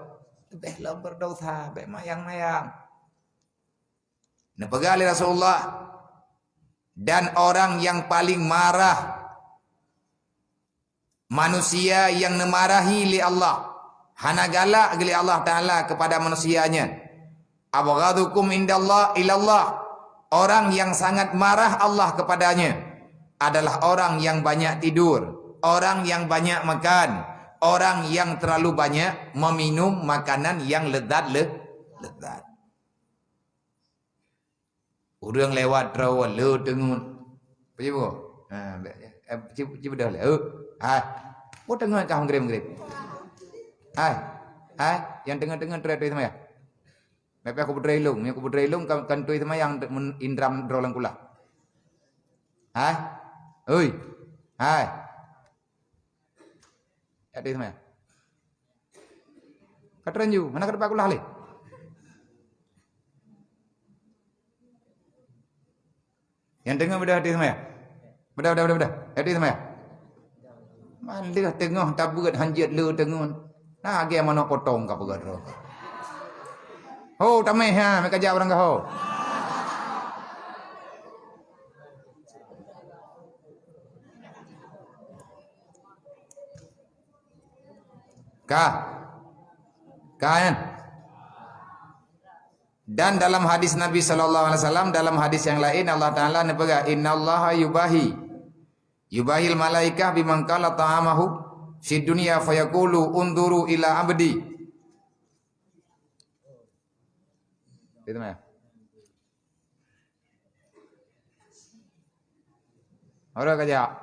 leubeh lom beudausa, bék mayang-mayang. Neupeugah lé Rasulullah, dan orang yang paling marah manusia nyang neumarahi lé Allah, hana galak lé Allah Taala kepada manusia nyan. Abghadukum indallah ilallah, orang yang sangat marah Allah kepadanya adalah orang yang banyak tidur, orang yang banyak makan, orang yang terlalu banyak meminum makanan yang lezat le-, lezat. Ureuëng lewat droe le teungeut. Peue bu? Ha, be-, eh, ci, ci beudôh le. Eh, hai. Peue teungeut kah meugreb-greb? Hai. Hai, nyang teungeut-teungeut tré tui seumayang. Mepeh aku peutré ilung, nyang aku peutré ilung kan, kan tui seumayang te-, mun indram droe lam kulah. Hai. Oi. Hai. Yak di seumayang. Ka teureuju, hana ka teumpat kulah lé. Nyang teungoh beudôh di seumayang. Beudôh, beudôh, beudôh, beudôh. Yak di seumayang. Maleuh teungoh tabeuet hanjeuet le teungeut. Nah, lagée manok potong ka peugah droe. Ho, tameh ha, meukaja urang ka ho. Ka. Ka, kan? Dan dalam hadis Nabi sallallahu alaihi wasallam, dalam hadis yang lain Allah Taala neupeugah, "Innallaha yubahi, yubahil malaikah biman kala ta'amahu fid dunya fayaqulu unzuru ila abdi." Itu mah. Orang kerja.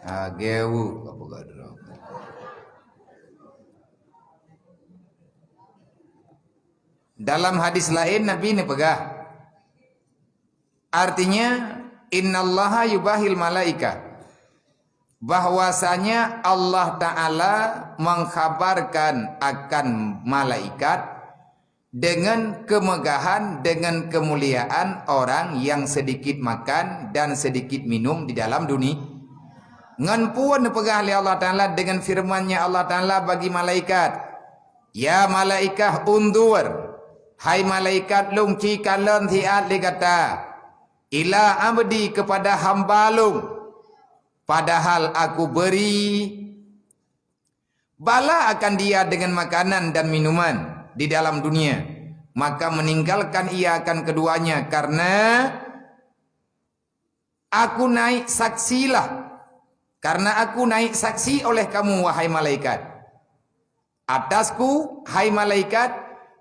Ageu, apa gadoh? Dalam hadis laén Nabi neupeugah, artinya, "Innallaha yubahil malaika." Bahwasanya Allah Taala mengkhabarkan akan malaikat dengan kemegahan, dengan kemuliaan orang yang sedikit makan dan sedikit minum di dalam dunia. Ngon peue neupeugah lé Allah Taala dengan firman-Nya Allah Taala bagi malaikat, "Ya malaikah, undur, hai malaikat lôn ci kalon siat lé gata, ila abdi, kepada hamba lôn, padahal aku beri bala akan dia dengan makanan dan minuman di dalam dunia, maka meninggalkan ia akan keduanya karena aku naik saksilah, karena aku naik saksi oleh kamu, wahai malaikat. Atasku, hai malaikat,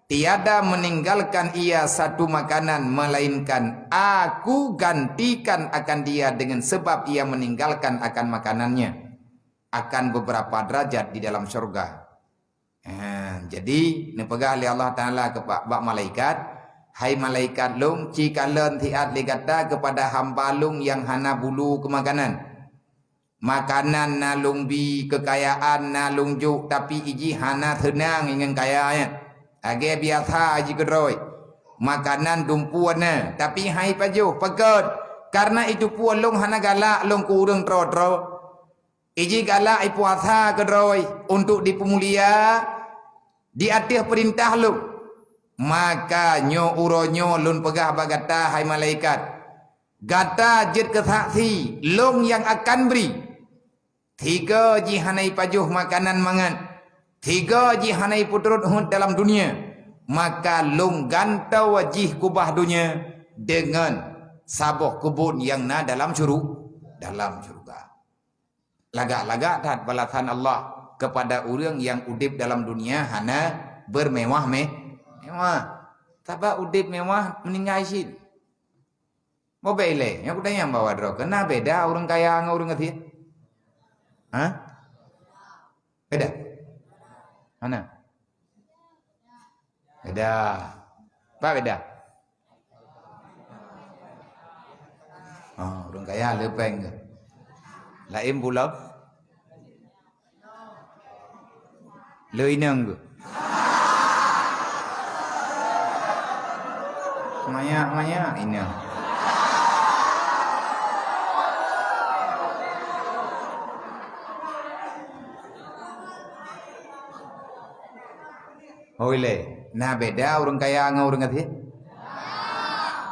tiada meninggalkan ia satu makanan, melainkan aku gantikan akan dia dengan sebab ia meninggalkan akan makanannya, akan beberapa derajat di dalam syurga." Ha, jadi, neupeugah lé Allah Taala keu bak, bak malaikat, "Hai malaikat lôn, ci kalon siat lé gata keupada hamba lôn nyang hana bulu keu makanan. Makanan na lôn bi, keukayaan na lôn jok, tapi ijih hana seunang ngon kaya nyan. Lagée biasa jih keudroe. Makanan dumpeue na, tapi hai pajoh, pakon? Kareuna itu peue lôn hana galak lôn keu ureuëng droe-droe. Ijih galak ipuasa keudroe untuk dipeumulia di ateueh peurintah lôn. Maka nyoe uroe nyoe lôn peugah bak gata, hai malaikat, gata jeuet keu saksi lôn nyang akan bri. Tiga jih hana ipajoh makanan mangat, tiga jih hana ipeutrot huet dalam dunia, maka lôn gantoe jih kubah donya deungon saboh keubon nyang na dalam syuru-, dalam syeuruga." Lagak-lagak that balasan Allah keupada ureuëng nyang udeb dalam dunia hana beumewah meh-, mewah. Sabab udeb mewah meuninggai cit. Boh bèk ilèe, nyoe kutanyong bak droe, na beda ureueng kaya ngon ureueng gasien? Hah? Beda? Hana? Beda. Pat beda? Oh, ureueng kaya le péng geuh. Laén pulo? Le inong geuh. Manyak-manyak inong. Hôi lé, na beda ureueng kaya ngon ureueng gasien?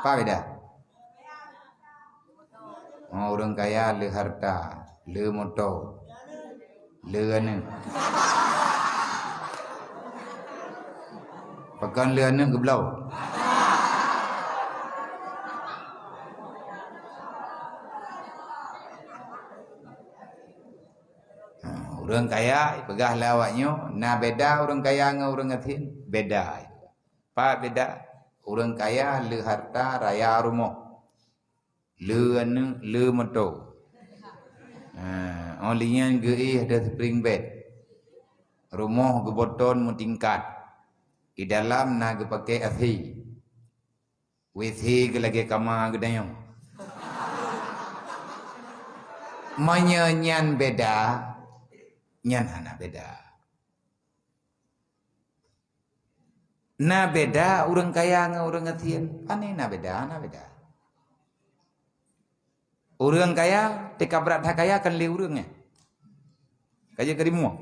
Pat beda? Oh, ureueng kaya le harta, le moto, le aneuk. Pakon le aneuk geubloe. Ha, ureueng kaya, peugah lé awak nyoe, na beda ureueng kaya ngon ureueng gasien? Beda. Pat beda? Ureueng kaya le harta, raya rumoh. Le aneuk, le moto. Ha, óh lheueh nyan geuéh ateueh spring bed. Rumoh geuboton meutingkat. Di dalam na geupakèe A C. W C geuh lagèe kama geutanyoe. Meunyoe nyan beda, nyan hana beda. Na beda ureueng kaya ngon ureueng gasien? Pane na beda, na beda. Ureueng kaya, teuka brat that kaya kan lé ureueng nyan. Ka jeuet keu rimueng.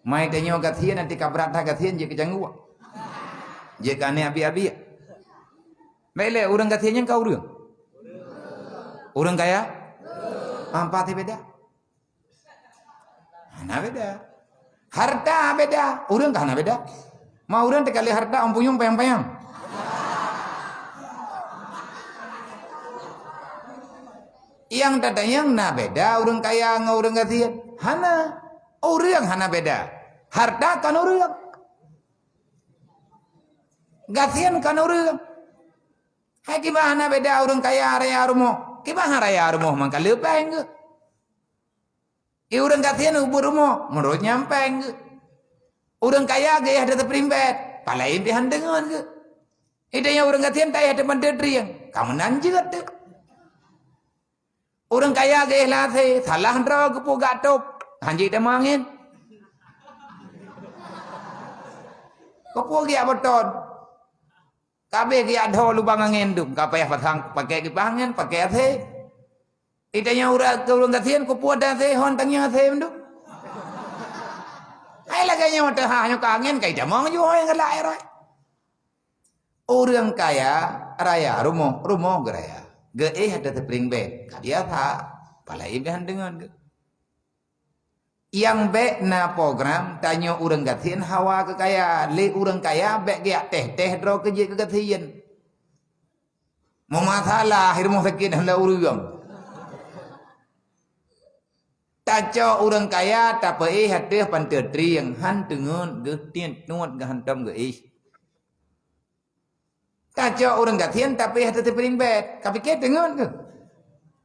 Mai tanyoe gasien, teuka brat that gasien jeuet keu cangguek. Jeuet keu aneuk abiek-abiek. Bèk lé ureueng gasien nyan ka ureueng. Ureueng kaya? Ampat beda. Hana beda. Harta beda, ureueng ka hana beda. Ma ureueng teuka lé harta ôn punyueng payang-payang. Nyang tatanyong na beda ureueng kaya ngon ureueng gasien? Hana. Ureueng hana beda. Harta kon ureueng. Gasien kon ureueng. Hai kiban hana beda ureueng kaya raya rumoh. Kiban hana raya rumoh mangka le péng geuh. Di ureueng gasien ubit rumoh, meunurot nyan péng geuh. Ureueng kaya geuéh ateueh spring bed, palaén pih han deungon geuh. Di tanyoe ureueng gasien taéh ateueh panteue trieng, ka meunan jeuet teuh. Ureueng kaya geuéh lé A C, salah droe geupeue geutôb, han jeuet tamong angén. Geupeue geujak boton. Ka abéh geujak dho lubang angén dum, ka payah pasang, pakèe kipah angén, pakèe A C. Di tanyoe ureueng, keu ureueng gasien, kupeue A C hon tangieng A C mandum. Hai lagèe nyoe teuh, nyoe ka angén, ka itamong ju hôi ngon galak air. Ureueng kaya, raya rumoh, rumoh geuraya. Geuéh ateueh spring bed, ka biasa. Palaén pih han deungon geuh. Nyang bèk na program tanyoe ureueng gasien hawa keu kaya. Lé ureueng kaya bèk geujak teh-teh droe keu jeuet keu gasien. Meumasalah di rumoh sakét hana ureueng. Tacok ureueng kaya tapeuéh ateueh panteue trieng, han teungeut geuh, tiet nuet geuh hantom geuéh. Tacok ureueng gasien tapeuéh ateueh spring bed, ka pike teungeut keuh?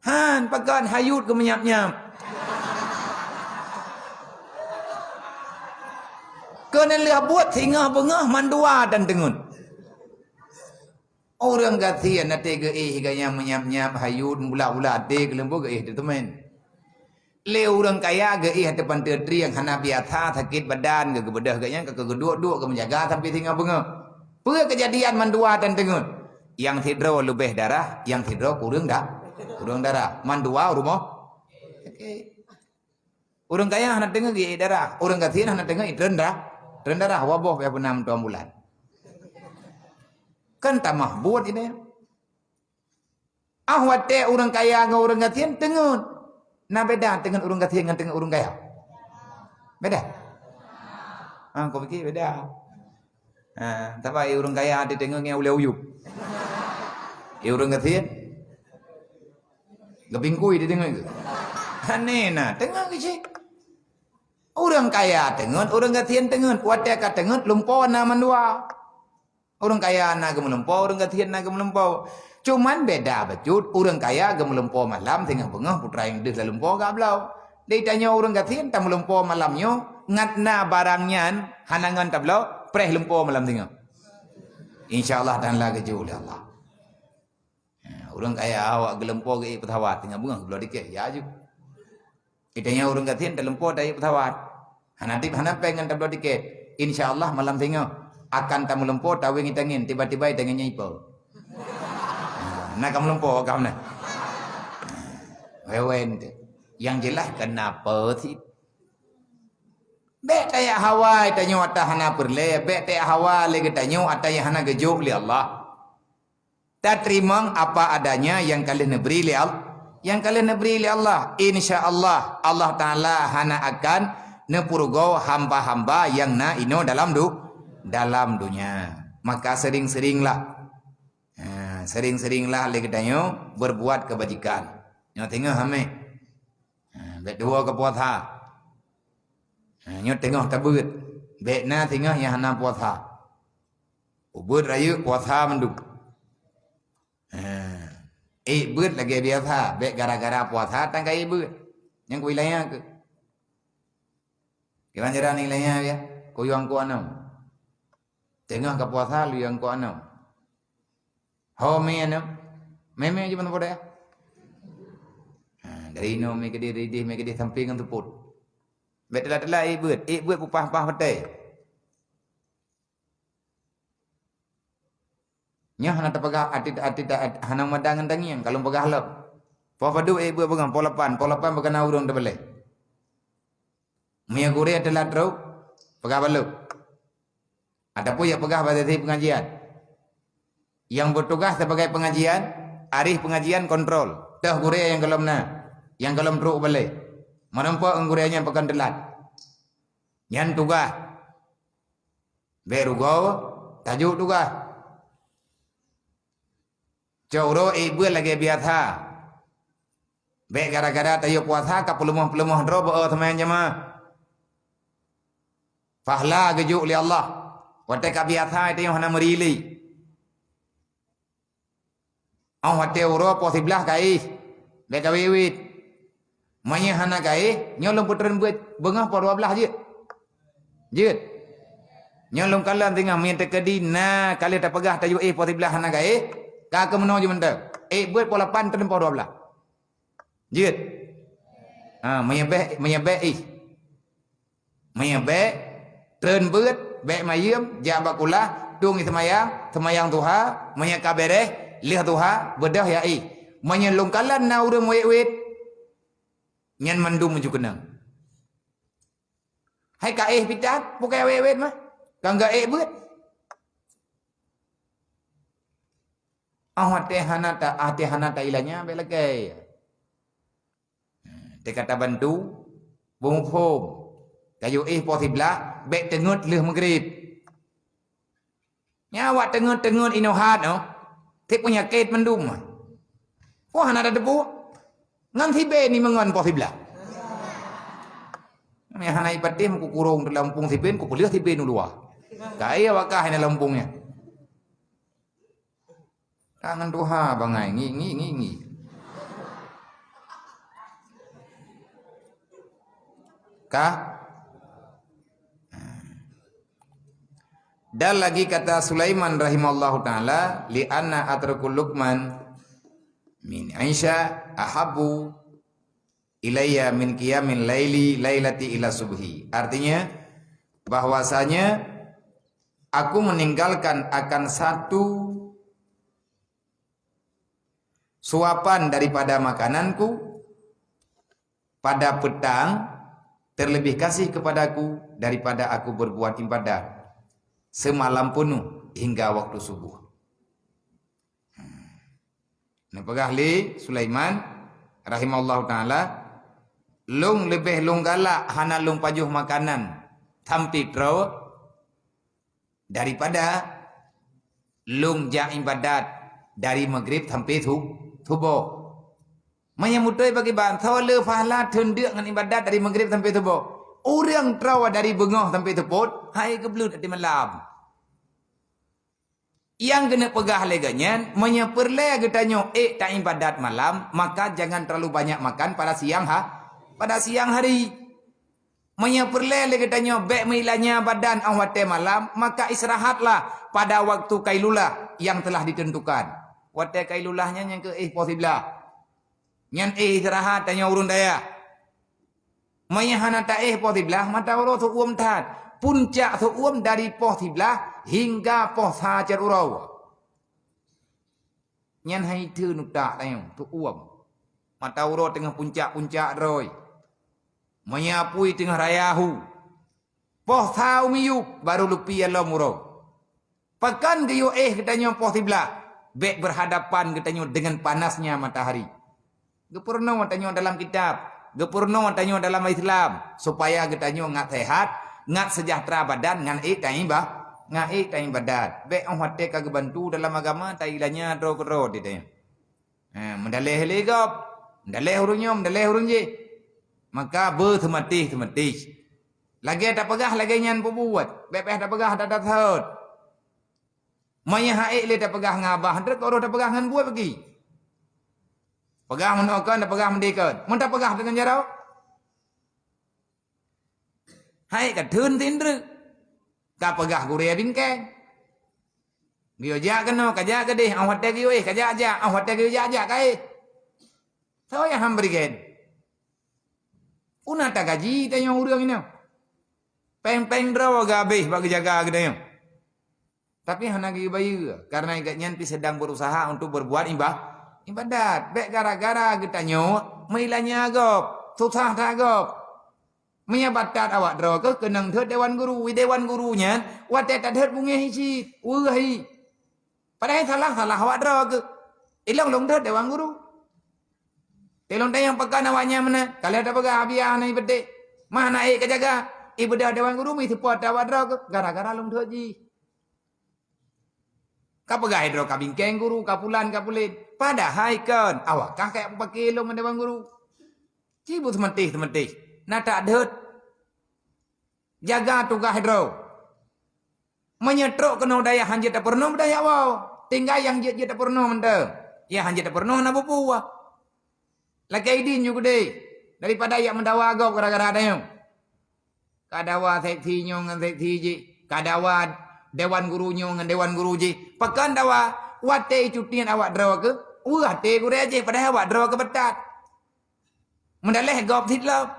Han, pakon hayut geumeunyap-nyap. Keuneulheueh buet singoh beungoh mandua tan teungeut. Ureueng gasien até geuéh ganyang meunyap-nyap, hayut, meubulat-bulat até, keuleumbu geuéh teuteumén. Lé ureueng kaya geuéh ateueh panteue trieng hana biasa sakét badan, geubeudôh geuh nyan ka geuduek-duek geumeujaga sampoe singoh beungoh. Peue keujadian mandua tan teungeut? Nyang sidroe leubeh darah, nyang sidroe kureueng da-, kureueng darah. Mandua rumoh sakét. Ureueng kaya hana teungeut geuéh darah, ureueng gasien hana teungeut itreun da-, treun darah, waboh payah peuna meutuan bulan. Kan tamah buet ini. Ah, watèe ureueng kaya ngon ureueng gasien teungeut. Na beda teungeut ureueng gasien ngon teungeut ureueng kaya? Beda? Ah, kau pikir beda. Ah, tapi ureueng kaya diteungeut ngon ulèe uyueb. Eh, ureueng gasien? Geubingkui diteungeut. Aneh na, teungeut keu cit. Ureueng kaya teungeut, ureueng gasien teungeut. Watèe ka teungeut, lumpo na mandua. Ureuëng kaya na geumeulumpo, ureuëng gasien na geumeulumpo. Cuman beda bacut, ureuëng kaya geumeulumpo malam, singoh beungoh putra nyang deuh lalumpo gak bloe. Di tanyoe ureuëng gasien tameulumpo malam nyoe, ngat na barang nyan hana ngon tabloe, preh lumpo malam singoh. Insya Allah taala geujok lé Allah. Ha, ureuëng kaya awak geulumpo geuék pesawat, singoh beungoh geubloe tiket, ya aju. Di tanyoe ureuëng gasien talumpo taék pesawat. Hana tip hana péng ngon tabloe tiket. Insya Allah malam singoh akan tameulumpo taweng itangen, tiba-tiba itangen nyan ipo. Ha, na ka meulumpo ka meunan. Wewen tu. Yang jelas kenapa sih? Bék tayak hawa tanyoe ata hana peureulée, bék tayak hawa lé geutanyoe ata nyang hana geujok lé Allah. Tateurimong apa adanya nyang ka lheueh neubri lé Al-, nyang ka lheueh neubri lé Allah. Insya Allah, Allah Taala hana akan neupeurugoe hamba-hamba nyang na inoe dalam du-, dalam donya. Maka sering-seringlah, ha, sering-seringlah lé geutanyoe berbuat kebajikan. Nyoe teungoh hamé. Ha, bék tuwoe keu puasa. Ha, nyoe teungoh tabeuet. Bék na teungoh nyang hana puasa. Ubeuet rayeuk puasa mandum. Ha. Ék beuet lagée biasa, bék gara-gara puasa tan ka ék beuet. Nyang kuilaya keu. Kiban jaran ilaya ya, kuyuang ku anom. Teungoh ka puasa luyuang ku anom. Ho mé anom. Mé-mé je meunan poda. Ha, dari inoe mé keudeh, dari deh mé keudeh sampai ngon seupôt. Bék teulat-teulat ék beuet, ék beuet pupah-pah batée. Nyoe hana tapeugah ati, ati, ati, hana meudan ngon tangieng, ka lôn peugah lom. Poh padub ék beuet peugah, poh lapan, poh lapan bak na ureuëng teubalée. Meunyoe gurée teulat trok, peugah bak lôn. Ataupun ya peugah bak sesi pengajian. Nyang bertugas sebagai pengajian, arih pengajian kontrol. Toh gurée nyang golom na, nyang golom trok balée. Meureumpok ngon gurée nyan pakon teulat. Nyan tugaih. Bék rugoe, tajok tugaih. Cok uroe ék beuet lagée biasa. Bék gara-gara tayue puasa ka peuleumoh-peuleumoh droe beu seumayang jamaah. Pahla geujok lé Allah. Watée ka biasa tanyoe hana meuri lé. Óh watée uroe poh siblaih ka éh, bék ka wét-wét. Meunyoe hana ka éh, nyoe lôn peutreun beuet beungoh poh dua blaih jeuet. Jeuet. Nyoe lôn kalon singoh meunyoe teukeudi na ka lheueh tapeugah tayue éh poh siblaih hana ka éh, ka keu meunoe jeuet mantong. Éh beuet poh lapan treun poh dua blaih. Jeuet. Ha, meunyoe bék, meunyoe bék éh. Meunyoe bék, treun beuet, bék mayeuem, jak bak kulah, tueng seumayang, seumayang duha, meunyoe ka béréh, lheueh duha, beudôh ya éh. Meunyoe lôn kalon na ureuëng wét-wét, nyan mandum meuju keunong. Hai ka éh pitan, bukai wét-wét mah. Ka geuék beuet. Ah, watée hana ta, watée hana ta ilanya bék lakée. Teuka tabantu, beumuphom. Tayue éh poh siblaih, bék teungeut lheueh meugrib. Nyan awak teungeut-teungeut inoe hat nyoe, tieb peunyakét mandum. Wah, hana tateupeue. Ngon siben ni meungon poh siblaih. Nyang hana ipatéh meukukurong dalam lampông siben, kupeuleueh siben u luwa. Ka éh awak kah hana lampông nyan. Tangan tuha bangai, ngi, ngi, ngi, ngi. Kah? Dan lagi kata Sulaiman rahimahullahu taala, "Li anna atruku Luqman min Aisha ahabbu ilayya min qiyamil laili lailati ila subhi." Artinya, bahwasanya aku meninggalkan akan satu suapan daripada makananku pada petang terlebih kasih kepadaku daripada aku berbuat ibadat semalam penuh hingga waktu subuh. Neupeugah lé Sulaiman rahimahullahu taala, "Lôn leubeh lôn galak hana lôn pajoh makanan sampoe troe daripada lôn jak ibadat dari Maghrib sampoe su-, suboh." Meunyoe mutôi bagi bansa le pahala theun deuk ngon ibadat dari Maghrib sampoe suboh. Ureuëng troe dari beungoh sampoe seupôt, hai geubleut até malam. Nyang keuneuk peugah lé geuh nyan, meunyoe peureulée geutanyoe ék taibadat malam, maka jangan terlalu banyak makan pada siang ha-, pada siang hari. Meunyoe peureulée lé geutanyoe bék meuilanya badan 'oh watée malam, maka istirahatlah pada waktu kailulah yang telah ditentukan. Watée kailulah nyan nyang keu éh poh siblaih. Nyan éh istirahat tanyoe ureuëng dayah. Meunyoe hana taéh poh siblaih, mata uroe seuuem that. Puncak seuuem dari poh siblaih hingga poh sa cot uroe. Nyan hai theun utak tanyoe, seuuem. Mata uroe teungoh puncak-puncak droe. Meunyoe apui teungoh raya hu. Poh sa u miyueb baru lupi alom uroe. Pakon geuyue éh geutanyoe poh siblaih, bék berhadapan geutanyoe dengan panasnya matahari. Geupeurunoe tanyoe dalam kitab, geupeurunoe tanyoe dalam Islam, supaya geutanyoe ngat sehat, ngat sejahtera badan ngan ék taiba-, ngan ék taibadat. Bék 'oh watée ka geubantu dalam agama tailanya droe keudroe di tanyoe. Ha, meudaleh lé gob, meudaleh ureuëng nyoe, meudaleh ureuëng jih. Maka beuseumatéh-seumatéh. Lagée tapeugah lagée nyan peubuet, bék payah tapeugah that-that thot. Meunyoe han ék lé tapeugah ngon abah, trok roh tapeugah ngon buet bagi. Peugah meunoe kon, tapeugah meudeh kon. Meunyoe tapeugah deungon jaroe, hai ka theun tindreuk. Ka peugah gurée bingkeng. Geuyue jak keunoe, ka jak keudeh, 'oh watée geuyue éh, ka jak-jak, 'oh watée geuyue jak-jak ka éh. Soe nyang han bri gen? Peue na tagaji tanyoe ureuëng inoe? Péng-péng droe geuhabéh bak geujaga geutanyoe. Tapi hana geuyue bayeue, karena gobnyan pih sedang berusaha untuk berbuat iba-, ibadat. Bék gara-gara geutanyoe meuilanya gob, susah that gob. Meunyoe batat awak droe keuh keunong deuet dewan guru, dewan guru nyan watée tadeuet bungéh cit, weueh hi. Padahai salah-salah awak droe keuh. Ilong lôn deuet dewan guru. Ilong tanyong pakon awak nyan meunan, ka lheueh tapeugah biaya hana ibeudeh. Mah na ék ka jaga, ibeudeh dewan guru meuseupôt awak droe keuh gara-gara lôn deuet jih. Ka peugah droe ka bingkeng guru, ka pulan, ka pulen. Padahai kon, awak kah ka pake lôn ngon dewan guru. Ci beuseumatéh-seumatéh. Na that deuet. Jaga tugaih droe. Meunyoe trok keunoe dayah han jeuet tapeurunoe dayah woe. Tinggai nyang jeuet-jeuet tapeurunoe mantong. Nyang han jeuet tapeurunoe hana peue-peue. Lakée idin ju keudeh. Daripada jak meudawa gob gara-gara tanyoe. Ka dawa seksi nyoe ngon seksi jih. Ka dawa dewan guru nyoe ngon dewan guru jih. Pakon dawa watée cuti awak droe keuh, weueh até gurée jih padahai awak droe keuh batat. Meudaleh gob sit lom.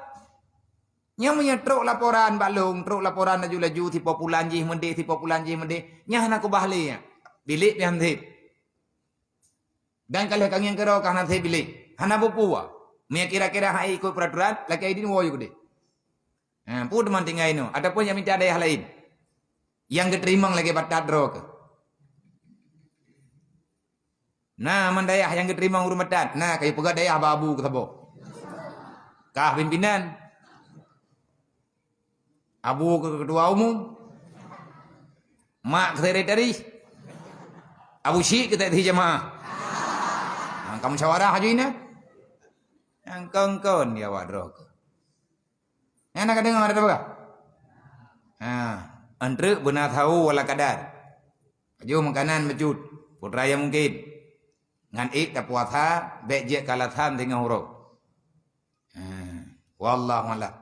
Nyoe meunyoe trok laporan bak lôn, trok laporan laju-laju, sipoh pulan jih meudeh, sipoh pulan jih meudeh, nyan hana keubah lé nyan. Bilék pih han sép. Dan ka lheueh ka ngieng keudroe ka hana sép bilék. Hana peue-peue. Meunyoe kira-kira han ikot peuraturan, lakée idin woe ju keudeh. Ha, peue teuma tinggai inoe ataupun jak mita dayah laén nyang geuteurimong lagée batat droe keuh. Na, man dayah nyang geuteurimong ureuëng batat, na, ka jipeugah dayah bak abu keuh saboh. Kah pimpinan. Abu keuh keutua umum. Mak keuh sekretaris. Abu syik keuh seksi jamaah. Ha, ka musyawarah laju inan. Nyang kon-kon di awak droe keuh. Nyan na ka deungoe ada peugah? Ha, antreuk beuna sawo wala kadar. Pajoh makanan bacut, peue teuma nyang mungken. Ngan ék tapuasa, bék jeuet ka alasan singoh uroe. Ha, wallahu a'lam.